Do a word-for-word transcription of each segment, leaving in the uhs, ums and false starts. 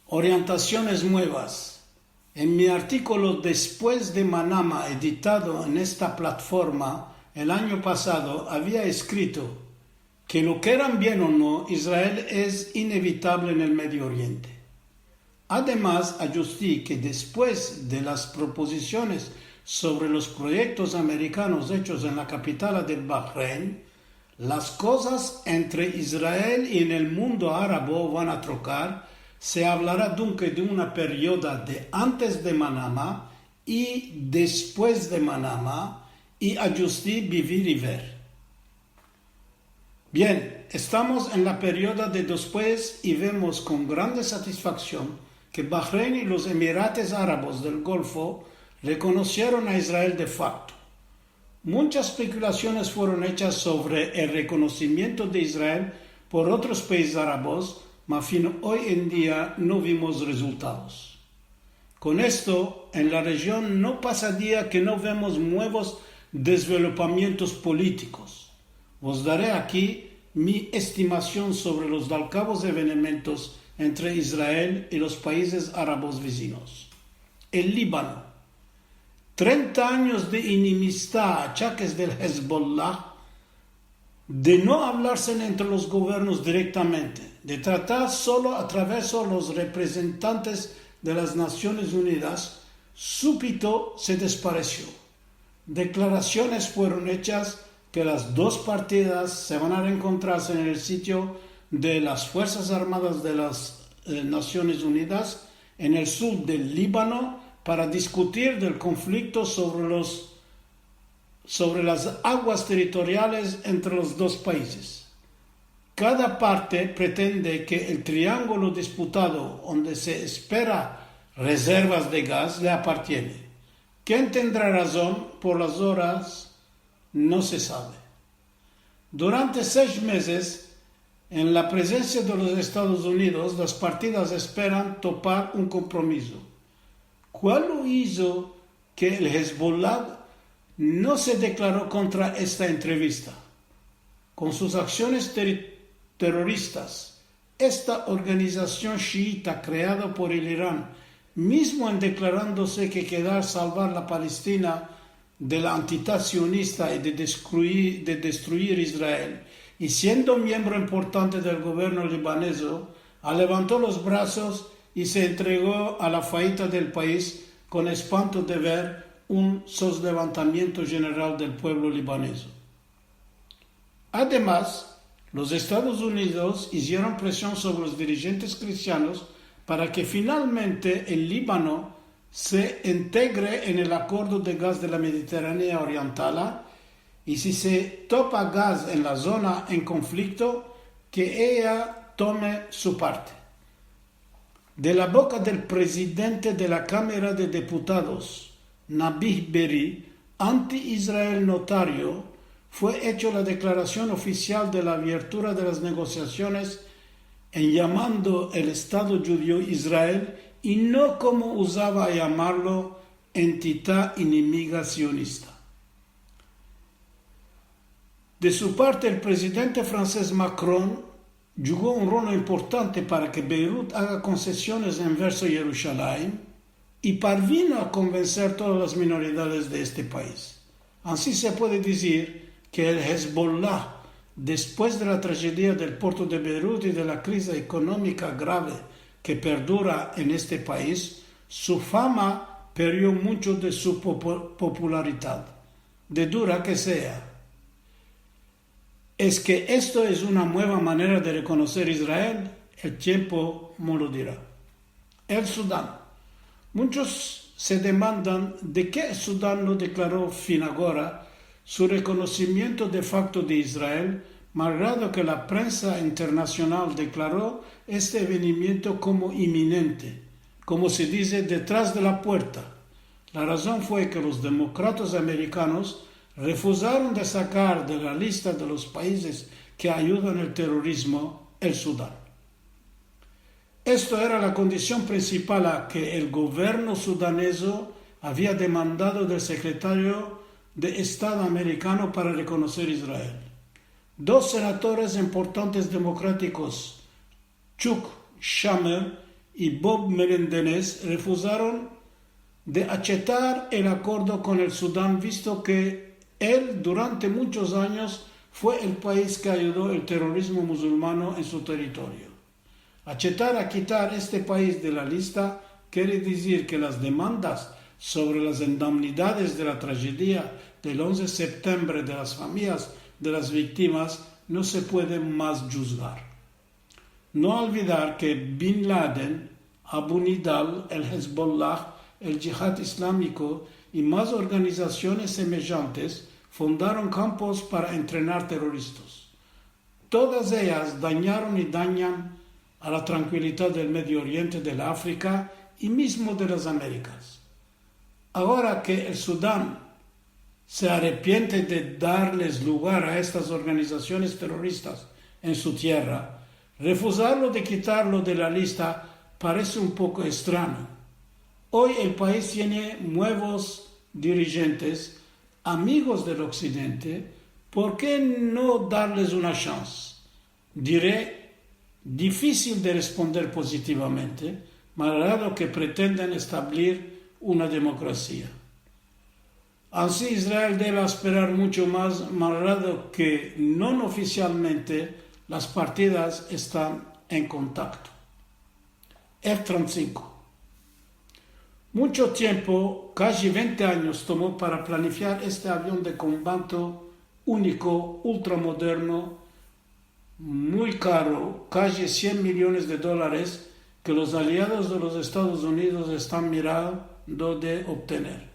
Orientasiones muevas. En mi artikolo Despues de Manama, editado en esta platforma el anyo pasado, avia eskrito ke, lo keran bien o no, Israel es inevitable en el Medio Oriente. Ademas, adyusti ke despues de las propozisiones sovre los proyektos amerikanos echos en la kapitala de Bahrein, las kozas entre Israel i en el mundo arabo van a trokar. Se avlara dunke de una perioda de antes de Manama i despues de Manama, i adyusti bivir i ver. Bien, estamos en la perioda de despues i vemos kon grande satisfaksion ke Bahrein i los Emirates Arabos del Golfo rekonosieron a Israel de fakto. Munchas spekulasiones fueron echas sovre el rekonosimiento de Israel por otros paizes arabos, ma fin oy en dia no vimos rezultados. Kon esto, en la rejion no pasa dia ke no vemos muevos desvelopamientos politikos. Vos dare aki mi estimasion sovre los dalkavos evenementos entre Israel i los paizes arabos vizinos. El Libano. Trenta anyos de inimista, achakes del Hezbollah, de no avlarse entre los governos direktamente, de tratar solo atraverso los reprezentantes de las Nasiones Unidas, supito se desparesio. Deklarasiones fueron echas ke las dos partidas se van a reenkontrarse en el sitio de las Fuersas Armadas de las, eh, Nasiones Unidas, en el sur del Libano, para diskutir del konflikto sovre los sovre las aguas territoriales entre los dos paizes. Kada parte pretende ke el triangulo disputado, onde se espera rezervas de gaz, le apartiene. Ken tendra razon por las oras no se save. Durante sesh mezes, en la prezensia de los Estados Unidos, las partidas esperan topar un kompromiso. Kual lo izo ke el Hezbollah no se deklaro kontra esta entrevista? Kon sus aksiones terri-, terroristas, esta organizasion shiita kreada por el Iran, mizmo en deklarandose ke kedar salvar la Palestina de la antidad sionista i de destruir, de destruir Israel, i siendo miembro importante del governo libanezo, alevanto los brazos i se entrego a la faita del paiz kon espanto de ver un soslevantamiento jeneral del puevlo libanezo. Ademas, los Estados Unidos izieron presion sovre los dirijentes kristianos para ke finalmente el Libano se entegre en el akordo de gaz de la Mediterranea Orientala, i si se topa gaz en la zona en konflikto, ke eya tome su parte. De la boka del prezidente de la Kamera de Deputados, Nabih Berri, anti-Israel notario, fue echo la deklarasion ofisial de la aviertura de las negosiasiones en yamando el Estado Djudio Israel i no komo uzava a yamarlo, entidad enemiga sionista. De su parte, el prezidente fransez Macron djugo un rolo importante para ke Beirut aga konsesiones enverso Yerushalayim i parvino a konvenser todas las minoridades de este paiz. Ansi se puede dizir ke el Hezbollah, despues de la trajedia del porto de Beirut i de la kriza ekonomika grave ke perdura en este paiz, su fama perdio muncho de su popu-, popularidad, de dura ke sea. Es ke esto es una mueva manera de rekonoser Israel? El tiempo mo lo dira. El Sudan. Munchos se demandan de ke el Sudan no deklaro fin agora su rekonosimiento de fakto de Israel, malgrado ke la prensa internasional deklaro este evenimiento komo iminente, komo se dize, detras de la puerta. La razon fue ke los demokratas amerikanos refuzaron de sakar de la lista de los paizes ke ayudan el terrorizmo el Sudan. Esto era la kondision prinsipal a ke el governo sudanezo avia demandado del sekretario de Estado amerikano para rekonoser Israel. Dos senatores importantes demokratikos, Chuck Schumer i Bob Melendez refuzaron de achetar el akordo kon el Sudan, visto ke el durante munchos anyos fue el pais ke ayudo el terorizmo musulmano en su territorio. Achetar a kitar este pais de la lista kere dizir ke las demandas sovre las indemnidades de la trajedia del onze de septembre de las famiyas de las viktimas no se puede mas djuzgar. No olvidar ke Bin Laden, Abu Nidal, el Hezbollah, el Djihad Islamiko i mas organizasiones semejantes fundaron kampos para entrenar teroristas. Todas eyas danyaron i danyan a la trankilidad del Medio Oriente, de la Afrika i mizmo de las Amerikas. Agora ke el Sudan se arrepiente de darles lugar a estas organizasiones teroristas en su tierra, refuzarlo de kitarlo de la lista parese un poko estrano. Oy el pais tiene muevos dirijentes, amigos del Oksidente, por ke no darles una shanse? Dire, difisil de responder pozitivamente, malgrado ke pretenden establir una demokrasia. Ansi Israel deve asperar muncho mas, malgrado ke non ofisialmente las partidas estan en kontakto. F trenta i sinko. Muncho tiempo, kaji vente anyos tomo para planifiar este avion de kombate uniko, ultramoderno, muy karo, kaji sien miliones de dolares, ke los aliados de los Estados Unidos estan mirando de obtener.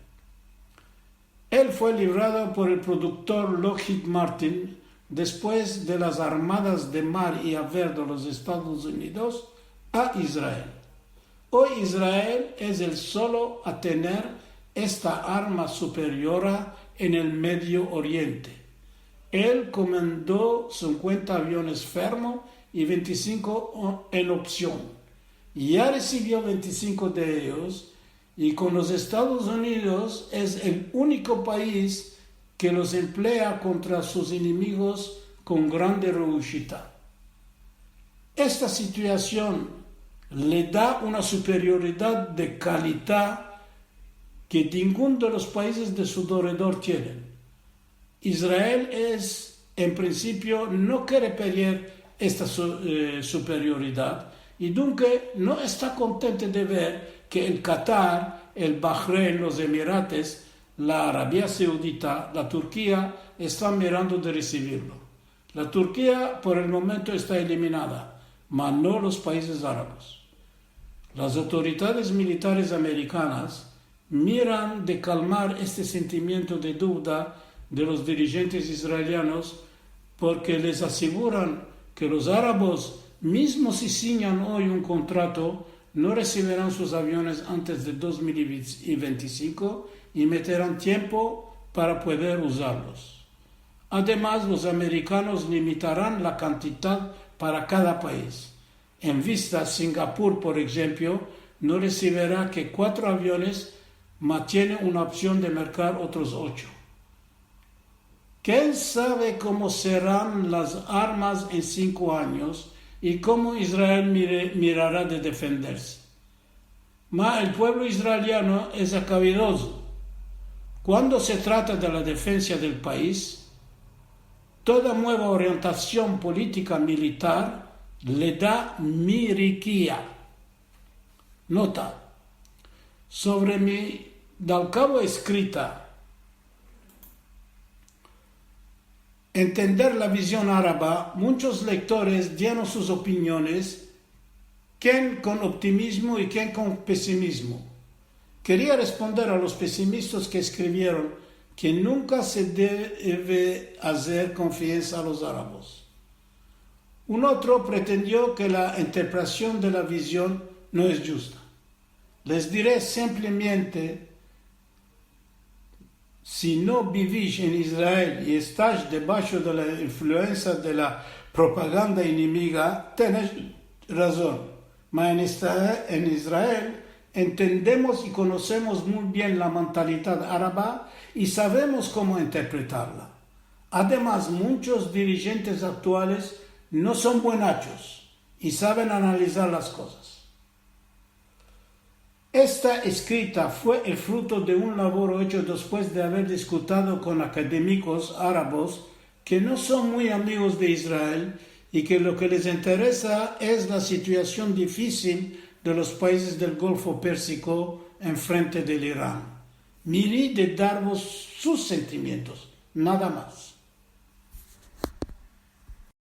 El fue livrado por el produktor Lockheed Martin despues de las armadas de mar i aver de los Estados Unidos a Israel. Oy Israel es el solo a tener esta arma superiora en el Medio Oriente. El komando sinkuenta aviones fermo i vente i sinko o-, en opsion. Ya resivio vente i sinko de eyos, i kon los Estados Unidos es el uniko pais ke los emplea kontra sus enemigos kon grande reushita. Esta situasion le da una superioridad de kalita ke ningun de los paizes de su deredor tienen. Israel es, en prinsipio, no kere perder esta su-, eh, superioridad, i dunke no esta kontente de ver ke el Katar, el Bahrein, los Emirates, la Arabia Saudita, la Turkia, estan mirando de resivirlo. La Turkia, por el momento, esta eliminada, ma no los paizes arabos. Las autoridades militares amerikanas miran de kalmar este sentimiento de duda de los dirijentes israelianos, porke les asiguran ke los arabos, mizmo si sinyan oy un kontrato, no resiviran sus aviones antes de dos mil i vente i sinko i meteran tiempo para poder uzarlos. Ademas, los amerikanos limitaran la kantidad para kada pais. En vista, Singapur, por enshemplo, no resivira ke kuatro aviones, ma tiene una opsion de merkar otros ocho. Ken save komo seran las armas en sinko anyos i komo Israel mire-, mirara de defenderse? Ma el puevlo israeliano es akavidozo. Kuando se trata de la defensa del pais, toda mueva orientasion politika militar le da mirikia. Nota. Sovre mi dalkavo eskrita, Entender la vizion araba, munchos lektores dieron sus opiniones, ken kon optimizmo i ken kon pesimizmo. Keria responder a los pesimistas ke eskrivieron ke nunka se deve azer konfiansa a los arabos. Un otro pretendio ke la interpretasion de la vizion no es djusta. Les dire simplemente, si no bivish en Israel i estash debasho de la influensa de la propaganda enemiga, tenesh razon. Ma en esta-, en Israel entendemos i konosemos muy bien la mentalidad araba i savemos komo interpretarla. Ademas, munchos dirijentes aktuales no son buenachos i saven analizar las kozas. Esta eskrita fue el fruto de un lavoro echo despues de aver diskutado kon akademikos arabos ke no son muy amigos de Israel i ke lo ke les interesa es la situasion difisil de los paizes del Golfo Persiko enfrente del Iran. Mi ri de darvos sus sentimientos, nada mas.